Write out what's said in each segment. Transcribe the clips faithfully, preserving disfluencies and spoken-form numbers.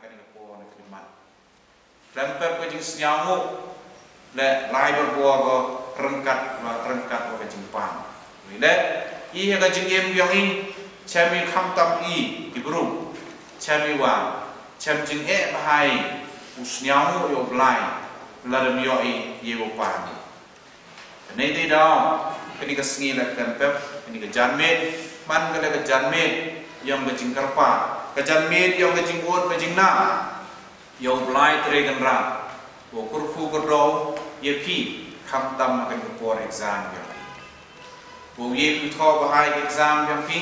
Kane ka por ne ka demand. Khlem pep ka jingsngewnguh, leh lai barabor ka ryngkat, ryngkat bad ka jingpang. Leh, i ha ka jingim jong i, shem i khamtam i, ki bru. Shem i wa, shem jingeh bha i, u sngewnguh ïa u Blai, lada ym ïoh i, ïa u pang i. Kane dei daw, kane ka sngi leh khlem pep, kane ka janmiet, man ka leh ka janmiet, jong ka jingkyrpad, ka janmiet, jong ka jingud, ka jingnang. Ïa u Blai Trai Kynrad, u kyrkhu kyrdoh, ïa phi, khamtam ha kane ka por exam jong phi. U ïa phi thoh bha ïa ka exam jong phi,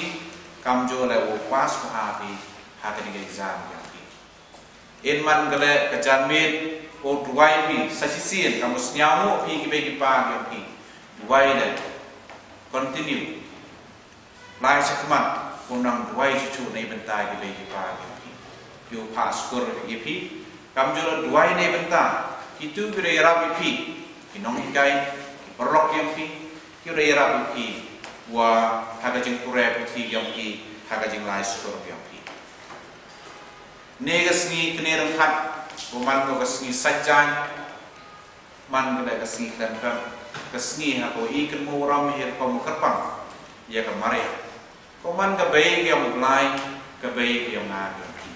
kamjooh leh u pass bha phi, ha kane ka exam jong phi. Yn man ka leh ka janmiet, u duwai phi, sa shisien, kam u sngewnguh phi, ki bei ki pa jong phi. Duwai leh, continue. Lai shakhmat, u nang duwai shuh shuh na bynta ki bei ki pa jong phi. Ïa u phah skur ïa phi. Kamjooh leh duwai na bynta, kito ki da ïarap ïa phi. Ki nonghikai, ki paralok jong phi. Ki da ïarap ïa phi. Wa ha ka jingpule puthi jong phi, ha ka jinglai skur jong phi. Ne ka sngi kane ryngkat, u man ko ka sngi saitjaiñ, man ka leh ka sngi khlem pep, ka sngi ha ko i kynmaw ram hi rukom kyrpang, ïa ka Maria. Ko man ka bei ka jong u Blai, ka bei ka jong nga ka jong phi.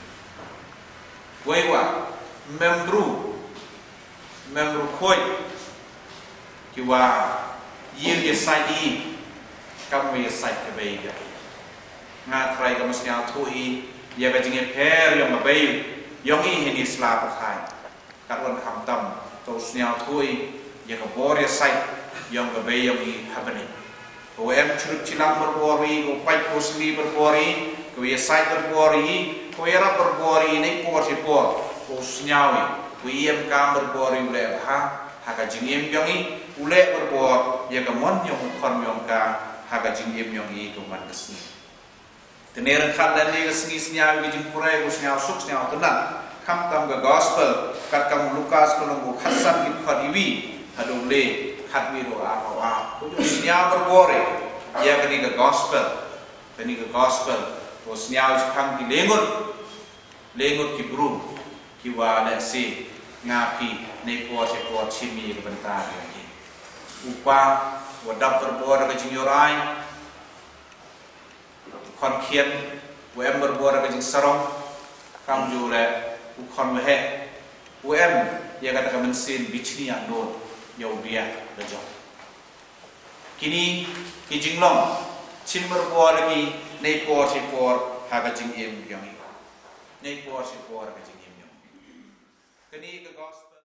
Wei wa, mem bru, mem bru khuid, ki wa, ïa ïa sait i, kam ïa sait ka bei ka. Nga trai kam sngewthuh i, ïa ka jingïapher jong ka bei, jong i hynne sla pathai. Kat wan khamtam, to sngewthuh i, ïa ka bor ïa sait, jong ka bei jong i ha bneng. Ko em churuk chilang barabor i, ko pait ko sli barabor i, ko ïa sait barabor i, ko ïarap barabor i, nei por shi por, ko sngew i, ko ïa em kam barabor i, u leh bha, ha ka jingim jong i, u leh barabor, ïa ka mon jong u khon jong ka, ha ka jingim jong i, ko man ka sngi. Te ne ryngkat lane ka sngi sngew ka jingpule, ka sngew suk, sngew tynnat. Khamtam ka gospel, kat kam u Lukas ka lynnong khatsan ki dkhot iwi, haduh le, khatwi haduh arphew ar. Ko ju sngew barabor, ïa kane ka gospel, kane ka gospel. Ko sngew shaphang ki le ngut, le ngut ki bru, ki wa leh shi, nga phi, nei por shi por shim ïa ka bynta jong ki. U pa, wa dap barabor ka jingïorai, u khon khian, u em barabor ka jingsarong, kamjooh leh, u khon waheh, u em, ïa kata ka mynsiem bishni ïa nud, ïa u biang, la jong. Kine, ki jinglong, shim barabor ki, nei por shi por, ha ka jingim jong i. Nei por shi por, ha ka jingim jong i. Kane ka gospel.